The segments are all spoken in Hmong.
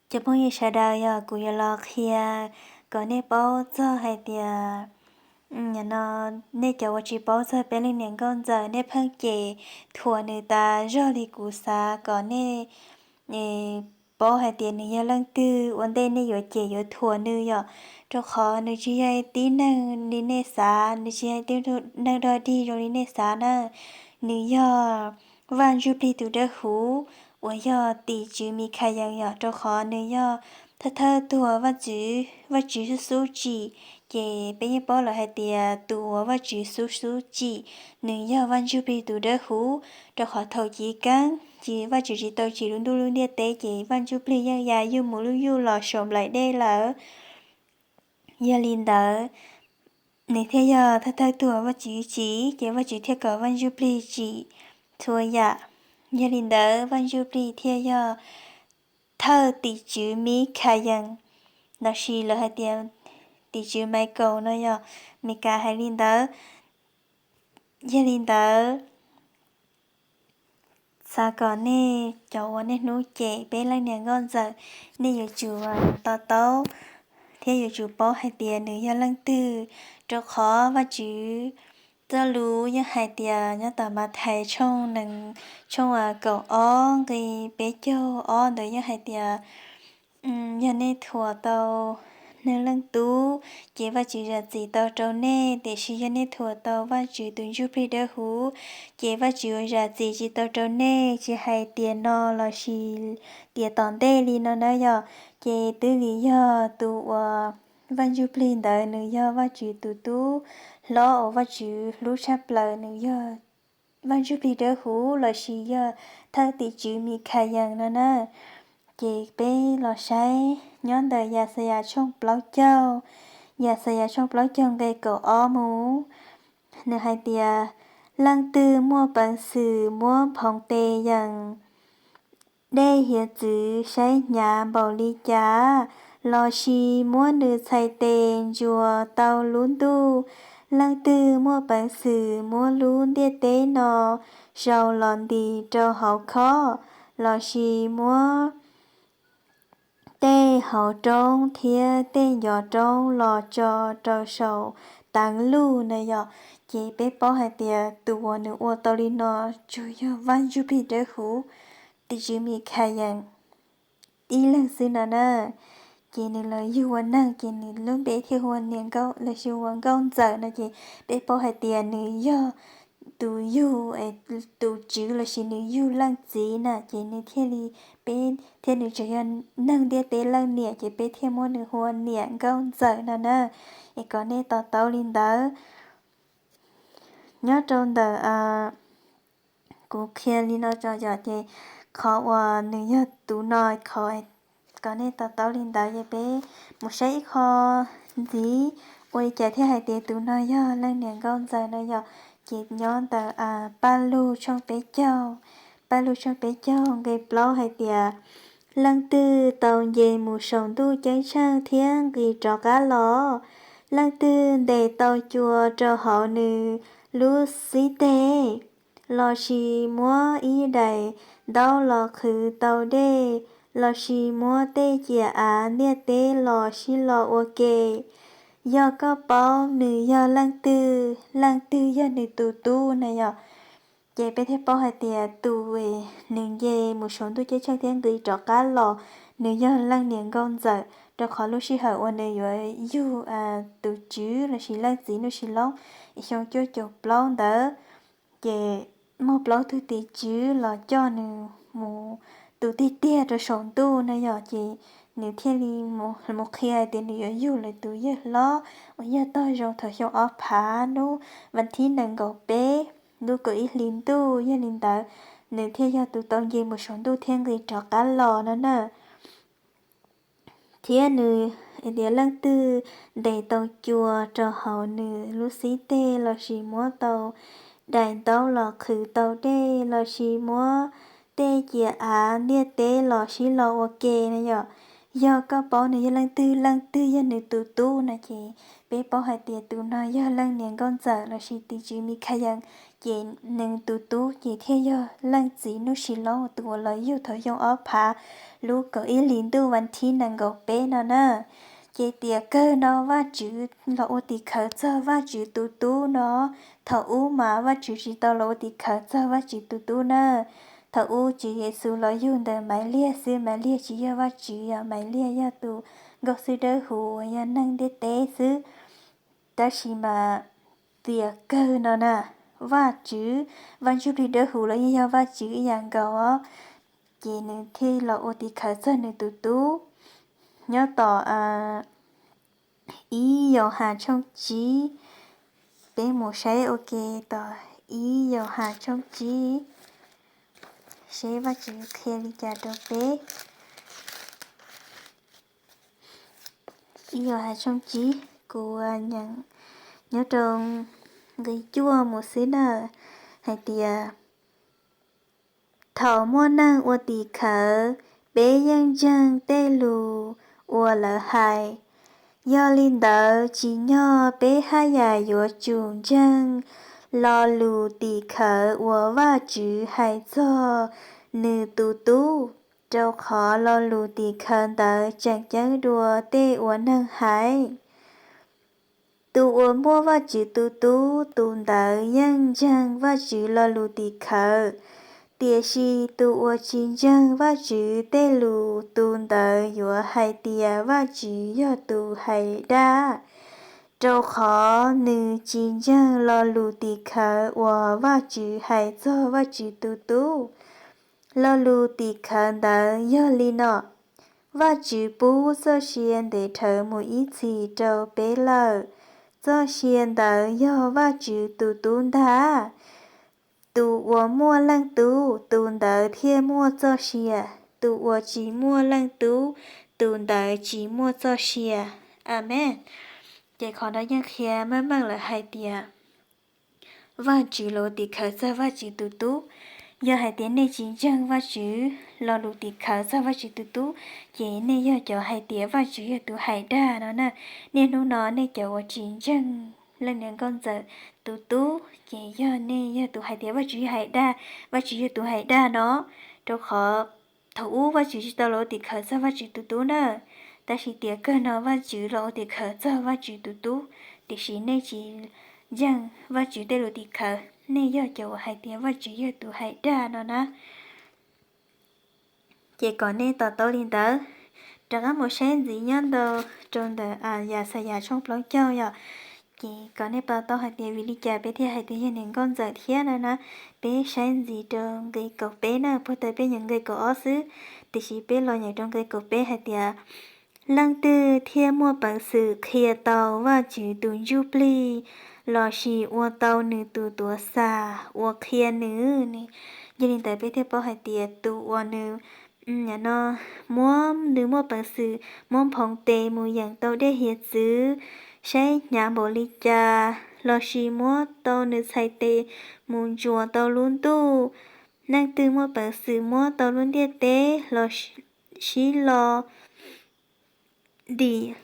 Cov phooj ywg sawv daws, yog kuv yuav los qhia kom nej paub txog hais tias, no, nej cov uas tsis paub txog peb leej niam nkauj ntxawm, nej pheej cem thuam nws tas zog li kuv xav kom nej paub hais tias nws yog leej twg, ua ntej nej yuav cem yuav thuam nws yom. Rau qhov nws tsis yog ib tib neeg li nej xav, nws tsis yog ib tib neeg dog dig zoo li nej xav na. Nws yog Vaj Ntsuj Plig tus dawb huv uas yog tim tswv Mikhayees yom, rau qhov nws yog thawj thawj tug Vajtswv, Vajtswv xub xub tsim. Ces peb yeej paub lawm hais tias tus uas Vajtswv xub xub tsim, nws yog Vaj Ntsuj Plig tus dawb huv, rau qhov thaum chiv keeb ces Vajtswv tsis tau tsim lub ntuj lub ntiaj teb ces Vaj Ntsuj Plig yeej ya yuj mus lub yuj los saum nplaim dej lawm. Yog li ntawd, nws thiaj yog thawj thawj tug Vajtswv tsim, ces Vajtswv thiaj kom Vaj Ntsuj Plig tsim txhua yam. Yog li ntawd, Vaj Ntsuj Plig thiaj yog thawj tim tswv Mikhayees, lossis lawv hais tias tim tswv Michael no yog, Meskas hais li ntawd. Yog li ntawd, xav kom nej cov uas niaj hnub cem peb leej niam nkauj ntxawm, nej yuav tsum to taub thiab yuav tsum paub hais tias nws yog leej twg, rau qhov Vajtswv txoj lus yeej hais tias nyob tom Mathais tshooj nees, tshooj kaum ob nqe peb caug ob ntawd yeej hais tias yog nej thuam tau Neeg Leej Tub, ces Vajtswv zam txim tau rau nej, tiam sis yog nej thuam tau Vajtswv tus Ntsuj Plig Dawb Huv, ces Vajtswv yuav zam txim tsis tau rau nej, tsis hais tiam no lossis tiam tom ntej li no na yom. Ces twb vim yog tus uas Vaj Ntsuj Plig ntawd nws yog Vajtswv tus tub hlob uas Vajtswv hlub tshaj plaws, nws yog Vaj Ntsuj Plig Dawb Huv lossis yog thawj tim tswv Mikhayees no na. Ces peb los saib nyob ntawm Yaxayas tshooj plaub caug, Yaxayas tshooj plaub caug nqe kaum ob mus, nws hais tias, Leej twg muaj peev xwm muab nphoov tes yees dej hiav txwv saib hnyav npaum li cas, lossis muab nws txhais tes ntsuas tau lub ntuj? Leej twg muaj peev xwm muab lub ntiaj teb no sau los ntis rau hauv khob, lossis muab tej hauv roob thiab tej ncov roob los tso rau saum teev lug? Na yom, ces peb paub hais tias tus uas nws ua tau li no tsuas yog Vaj Ntsuj Plig Dawb Huv, tim tswv Mikhayees ib leeg xwb no na. Ces nws los yug ua neeg ces nws lub npe thiaj hu ua niam nkauj lossis ua nkauj ntxawm no, ces peb paub hais tias nws yog tus yug, tus tswv lossis nws yug leej txiv na, ces nws thiaj li, peb thiab nws tseem yog neeg ntiaj teb leej niam, ces peb thiaj muab nws hu ua niam nkauj ntxawm no na. Es kom nej to taub li ntawd. Nyob rau ntawm, kuv qhia li no tso yom, ces qhov uas nws yog tus no, qhov kom nej to taub li ntawd, ces peb mus saib ib qho ntxiv, ua li cas thiaj hais tias tus no yog leej niam nkauj ntxawm no yom. Ces nyob ntawm Paj Lug tshooj peb caug, Paj Lug tshooj peb caug nqe plaub hais tias, Leej twg tau nce mus saum ntuj ceeb tsheej thiab nqis rov qab los? Leej twg ntes tau cua rau hauv nws lub xib teg, lossis muab ib daim ntaub los qhwv tau dej, lossis muab tej ciam av ntiaj teb los sib lo ua ke? Yog koj paub nws yog leej twg, leej twg yog nws tus tub na yom, ces peb thiaj paub hais tias tus nws nce mus saum ntuj ceeb tsheej thiab nqis rov qab los, nws yog leej niam nkauj ntxawm, rau qhov lub sij hawm uas nws yuav yug tus tswv lossis leej txiv Nuj Sis Loob xyoo cuaj caum plaub ntawd, ces muaj plaub tug tim tswv los coj nws mus tus tiag tiag rau saum ntuj na yom, ces nws thiaj li mus qhia hais tias nws yuav yug lawv tus yawg hlob uas yog tog zoo thaum xyoo ob phav hnub vas thib nees nkaum peb lub kaum ib hlis ntuj. Yog li ntawd, nws thiaj yog tus tau nce mus saum ntuj thiab nqis rov qab los no na. Thiab nws hais tias, Leej twg ntes tau cua rau hauv nws lub xib teg, lossis muab tau daim ntaub los qhwv tau dej, lossis muab tej ciam av ntiaj teb los sib lo ua ke na yom, yog koj paub nws yog leej twg, leej twg yog nws tus tub no ces peb paub hais tias tus no yog leej niam nkauj ntxawm lossis tim tswv Mikhayees, ces nws tus tub ces thiaj yog leej txiv Nuj Sis Loob tus uas los yug thaum xyoo ob phav lub kaum ib hlis ntuj vas thib nees nkaum peb no na. Ces tiam kawg no Vajtswv los ua tim khawv txog Vajtswv tus tub no. Thaum ub mas Vajtswv tsis tau los ua tim khawv txog Vajtswv tus tub na. Thaum ub Tswv Yexus los yug ntawm Maivliag xwb, Maivliag tsis yog Vajtswv, yog Maivliag yog tus nkauj xwb dawb huv uas yog neeg ntiaj teb xwb. Tab sis mas tiam kawg no na, Vajtswv, Vaj Ntsuj Plig Dawb Huv los yeej yog Vajtswv ib yam nkaus os, ces nws thiaj los ua tim khawv txog nws tus tub. Nyob tom ib Yauhas tshooj tsib, peb mus saib ua ke tom ib Yauhas tshooj tsib, seb Vajtswv qhia li cas rau peb. Ib Yauhas tshooj tsib, kuv nyeem nyob rau nqe cuaj mus xwb na, hais tias, thaum muaj neeg ua tim khawv, peb yeej ntseeg tej lus uas lawv hais. Yog li ntawd tsim nyog peb haj yam yuav tsum ntseeg lo lus tim khawv uas Vajtswv hais txog nws tus tub, rau qhov lo lus tim khawv ntawd tseem ceeb dua tej uas neeg hais. Tus uas muaj Vajtswv tus tub, tus ntawd yeej ntseeg Vajtswv lo lus tim khawv. Tiam sis tus uas tsis ntseeg Vajtswv tej lus, tus ntawd yuav hais tias Vajtswv yog tus hais dag, rau qhov nws tsis ntseeg lo lus tim khawv uas Vajtswv hais txog Vajtswv tus tub. Lo lus tim khawv ntawd yog li no: Vajtswv pub txoj sia ntev dhawv mus ib txhis rau peb lawm. Txoj sia ntawd yog Vajtswv tus tub ntag. Tus uas muaj leej tub, tus ntawd thiaj muaj txoj sia. Tus uas tsis muaj leej tub, tus ntawd tsis muaj txoj sia. Amees. Ces qhov no yeej qhia meej meej lawm hais tias Vajtswv los ua tim khawv txog Vajtswv tus tub. Yog hais tias nej tsis ntseeg Vajtswv lo lus tim khawv txog Vajtswv tus tub, ces nej yog cov hais tias Vajtswv yog tus hais dag no na. Niaj hnub no nej cov uas tsis ntseeg leej niam nkauj ntxawm tus tub, ces yog nej yog tus hais tias Vajtswv yog hais dag, Vajtswv yog tus hais dag no. Rau qhov thaum ub Vajtswv tsis tau los ua tim khawv txog Vajtswv tus tub na, tab sis tiam kawg no Vajtswv los ua tim khawv txog Vajtswv tus tub. Tiam sis nej tsis ntseeg Vajtswv tej lus tim khawv, nej yog cov uas hais tias Vajtswv yog tus hais dag no na. Ces kom nej to taub li ntawd, rov qab mus saib ntxiv nyob ntau rau ntawm Yaxayas tshooj plaub caug yom. Ces kom nej to taub hais tias vim li cas peb thiaj hais tias yog niam nkauj ntxawm thiab no na. Peb saib ntxiv rau nqe kaum peb na, puag ta peb nyeem nqe kaum ob xwb, tiam sis peb los nyeem rau nqe kaum peb hais tias, leej twg thiaj muaj peev xwm qhia tau Vajtswv tus ntsuj plig lossis ua tau nws tus tuav xam uas qhia nws ne? Yog li ntawd peb thiaj paub hais tias tus uas nws no muab, nws muaj peev xwm muab nphoo tes mus yeem tau dej hiav txwv saib hnyav npaum li cas, lossis muab tau nws txhais tes mus ntsuas tau lub ntuj. Leej twg muaj peev xwm muab tau lub ntiaj teb los sib lo ntim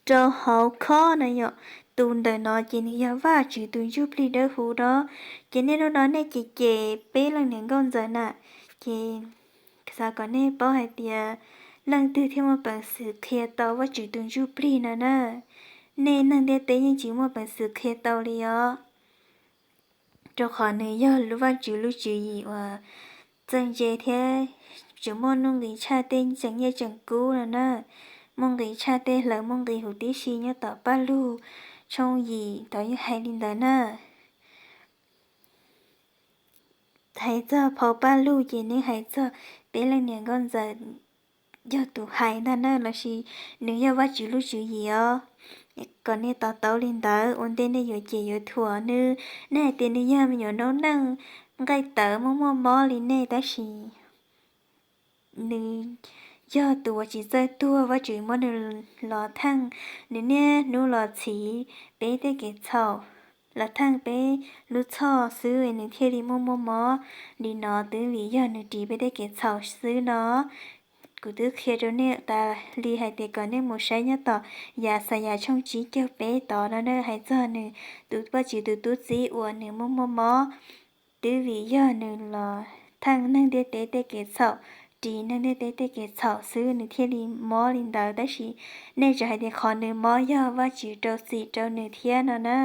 rau hauv khob na yom, tus ntawm no ces nws yog Vajtswv tus ntsuj plig dawb huv no. Ces niaj hnub no nej cem cem peb leej niam nkauj ntxawm na, ces xav kom nej paub hais tias leej twg thiaj muaj peev xwm qhia tau Vajtswv tus ntsuj plig no na. Nej neeg ntiaj teb yeej tsis muaj peev xwm qhia tau li os. Rau qhov nws yog lub Vajtswv lub tswv yim uas txawj ntse thiab tseem muaj nuj nqis tshaj tej tseem nyiaj tseem kub no na. Muaj nqis tshaj tej hlawv muaj nqis huv tib si nyob tom Paj Lug tshooj yim tod yeej hais li ntawd na. Hais txog phau Paj Lug ces nws hais txog peb leej niam nkauj ntxawm yog tus hais ntag na, lossis nws yog Vajtswv lub tswv yim os. Kom nej to taub li ntawd, ua ntej nej yuav cem yuav thuam nws, nej hais tias nws yog me nyuam noob neej nqaij tawv muaj muaj mob li nej, tab sis nws yog tus uas tsis txawj tuag, Vajtswv muab nws los theej, nws niaj hnub los txhiv peb tej kev txhaum, los theej peb lub txhoj xwb nws thiaj li muaj muaj mob li no, twb vim yog nws ris peb tej kev txhaum xwb no. kuv twb qhia rau nej tas li hais tias kom nej mus saib nyob tom Yaxayas tshooj tsib caug peb tod no na, hais txog nws, tus Vajtswv tus tub txib uas nws muaj muaj mob, twb vim yog nws los theej neeg ntiaj teb tej kev txhaum, ris neeg ntiaj teb tej kev txhaum xwb nws thiaj li mob li ntawd. Tab sis nej tseem hais tias qhov nws mob yog Vajtswv rau txim rau nws thiab no na.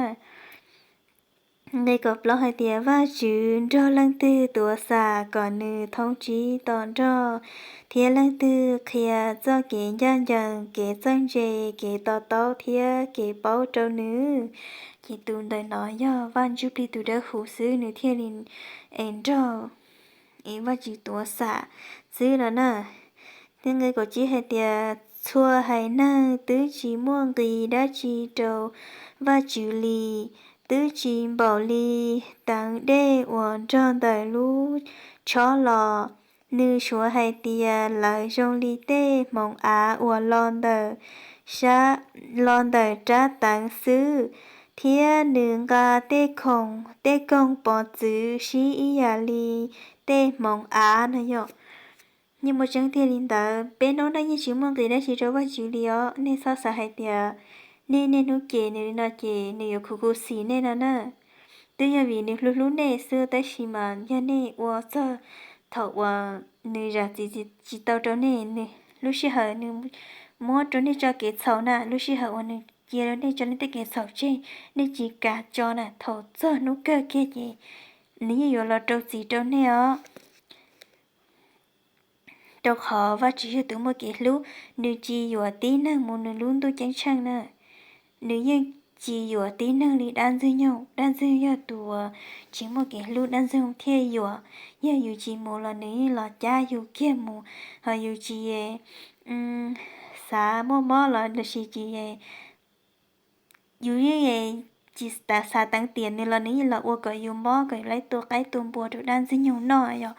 Nqe kaum plaub hais tias, Vajtswv nrog leej twg tuav xam kom nws thoob tsib to nrog, thiab leej twg qhia txoj kev ncaj ncees, kev txawj ntse, kev to taub thiab kev paub rau nws? Ces tus ntawm no yog Vaj Ntsuj Plig tus dawb huv xwb nws thiaj li es nrog es Vajtswv tuav xam xwb no na. Thiab nqe kaum tsib hais tias, Txhua haiv neeg twb tsis muaj nqis dab tsi rau Vajtswv li, twb tsis npaum li teev dej uas nrog ntawm lub tshob los. Nws suav hais tias lawv zoo li tej hmoov av uas los ntawm sab, los ntawm rab teev xwb, thiab nws nqa tej khoom, tej koog pov txwv sib ib yam li tej hmoov av no yom. Yeej muaj tseeb tiag li ntawd, peb hnub no yeej tsis muaj nqis dab tsi rau Vajtswv li os. Nej txhob xav hais tias nej niaj hnub cem nws li no ces nws yuav khuv khuv xim nej no na. Twb yog vim nws hlub hlub nej xwb, tab sis mas yog nej ua txog thaum uas nws zam txim tsis tau rau nej, nws lub sij hawm nws muab rau nej txoj kev txhaum na, lub sij hawm uas nws cia rau nej tso nej tej kev txhaum tseg, nej tsis kam tso na, thaum txog hnub kawg kiag ces nws yeej yuav los rau txim rau nej os. Rau qhov Vajtswv yog tus muaj kev hlub, nws tsis yuam tib neeg mus nws lub ntuj ceeb tsheej na. Nws yeej tsis yuam tib neeg li dab ntxwg nyoog. Dab ntxwg nyoog yog tus uas tsis muaj kev hlub, dab ntxwg nyoog thiaj yuam. Yog yus tsis mus los nws yeej los cab yus kiag mus, ho yus tsis xav muaj mob los los sis tsis, yus yeej tsis xav teev tiam nws los nws yeej los ua kom yus mob, kom yus laib tua qaib tua npua rau dab ntxwg nyoog noj yom.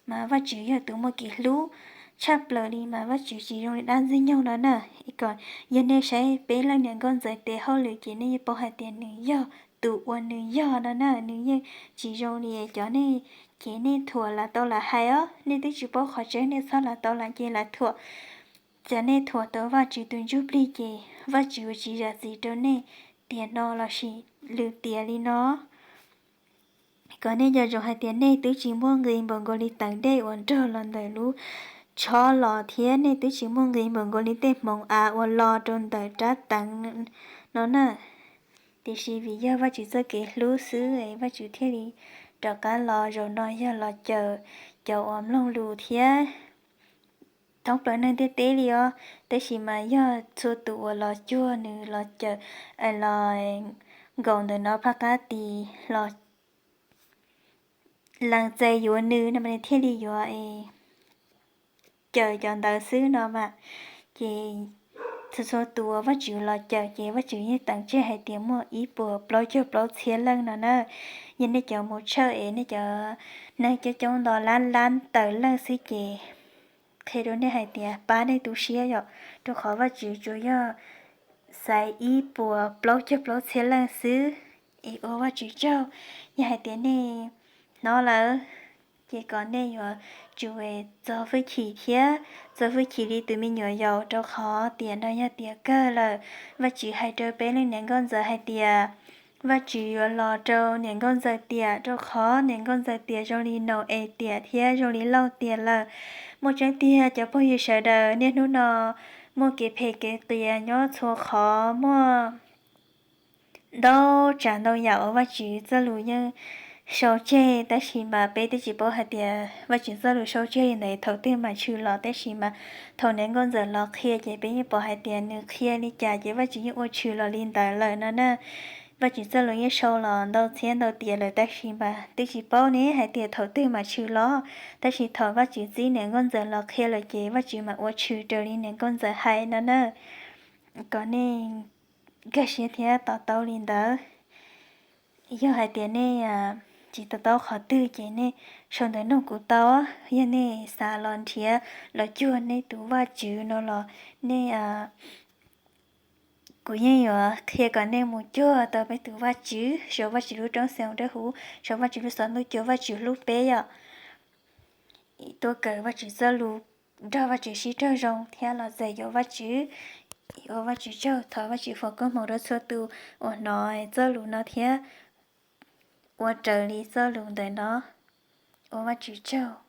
Mas Vajtswv yog tus muaj kev hlub tshaj plaws li, mas Vajtswv tsis zoo li dab ntxwg nyoog no na. Kom yog nej saib peb leej niam nkauj ntxawm tes hauj lwm ces nej yeej paub hais tias nws yog tus uas nws yog no na, nws yeej tsis zoo li cov nej, ces nej thuam lam tau lam hais os, nej twb tsis paub qhov tseeb nej txhob lam tau lam ces lam thuam. Txawm nej thuam tau Vajtswv tus ntsuj plig ces Vajtswv yuav tsis zam txim rau nej tiam no los sis lwm tiam li no. Kom nej nco ntsoov hais tias nej twb tsis muaj nqis npaum nkaus li teev dej uas nrog los ntawm lub tshob los, thiab nej twb tsis muaj nqis npaum nkaus li tej hmoov av uas los rau ntawm rab teev no na. Tiam sis vim yog Vajtswv txoj kev hlub xwb es Vajtswv thiaj li rov qab los zaum no yog los cawm cov uas mloog lus thiab thoob plaws neeg ntiaj teb li os. Tab sis mas yog txhua tus uas los cuag nws los cawm, los nkaum ntawm no phab qab tis los lees txais yuav nws no mas nws thiaj li yuav cawm cov ntawd xwb no mas. Ces txhua txhua tus uas Vajtswv los cawm ces Vajtswv yeej teem tseg hais tias muaj ib puas plaub caug plaub txhiab leej no na. Yog nej cov mus tshawj es nej cov neeg coob coob nto lab lab tawm leej xwb ces qhia rau nej hais tias pab nej tu siab yom, rau qhov Vajtswv tsuas yog xaiv ib puas plaub caug plaub txhiab leej xwb. Es ua Vajtswv tsaug, yog hais tias nej hnov lawm ces kom nej yuav tsum txo hwj chim thiab, txo hwj chim li tus me nyuam yaus, rau qhov tiam no yog tiam kawg lawm. Vajtswv hais rau peb leej niam nkauj ntxawm hais tias Vajtswv yuav los rau niam nkauj ntxawm tiam, rau qhov niam nkauj ntxawm tiam zoo li Nau-es tiam thiab zoo li Lauj tiam lawm. Muaj tseeb tiag cov phooj ywg sawv daws, niaj hnub no muaj kev phem kev qias nyob txhua qhov, muaj ntau tsav ntau yam uas Vajtswv txoj lus yeej sau tseg, tab sis mas peb twb tsis paub hais tias Vajtswv txoj lus sau tseg li ntawd thaum twg mam tshwm los, tab sis mas thaum niam nkauj ntxawm los qhia ces peb yeej pom hais tias nws qhia li cas ces Vajtswv yeej ua tshwm los li ntawd lawm no na. Vajtswv txoj lus yeej sau los ntau txhiab ntau tiam lawm, tab sis mas twb tsis paub ne hais tias thaum twg mam tshwm los, tab sis thaum Vajtswv txib niam nkauj ntxawm los qhia lawm ces Vajtswv mam ua tshwm raws li niam nkauj ntxawm hais no na. Kom nej nkag siab thiab to taub li ntawd. Yog hais tias nej tsis to taub qhov twg ces nej sau ntawv nug kuv tau. Yog nej xav los nrhiav los cuag nej tus Vajtswv no los nej, kuv yeej yuav qhia kom nej mus cuag tau peb tus Vajtswv, sau Vajtswv lub rooj xeev dawb huv, sau Vajtswv lub xov ntuj cua, Vajtswv hlub peb yom. Tuaj kawm Vajtswv txoj lus nrog Vajtswv sib raug zoo thiab los txais yuav Vajtswv. Ua Vajtswv tsaug, thov Vajtswv foom koob hmoov rau txhua tus uas hnov txoj lus no thiab ua raws li txoj lus ntawm no. Ua Vajtswv tsaug.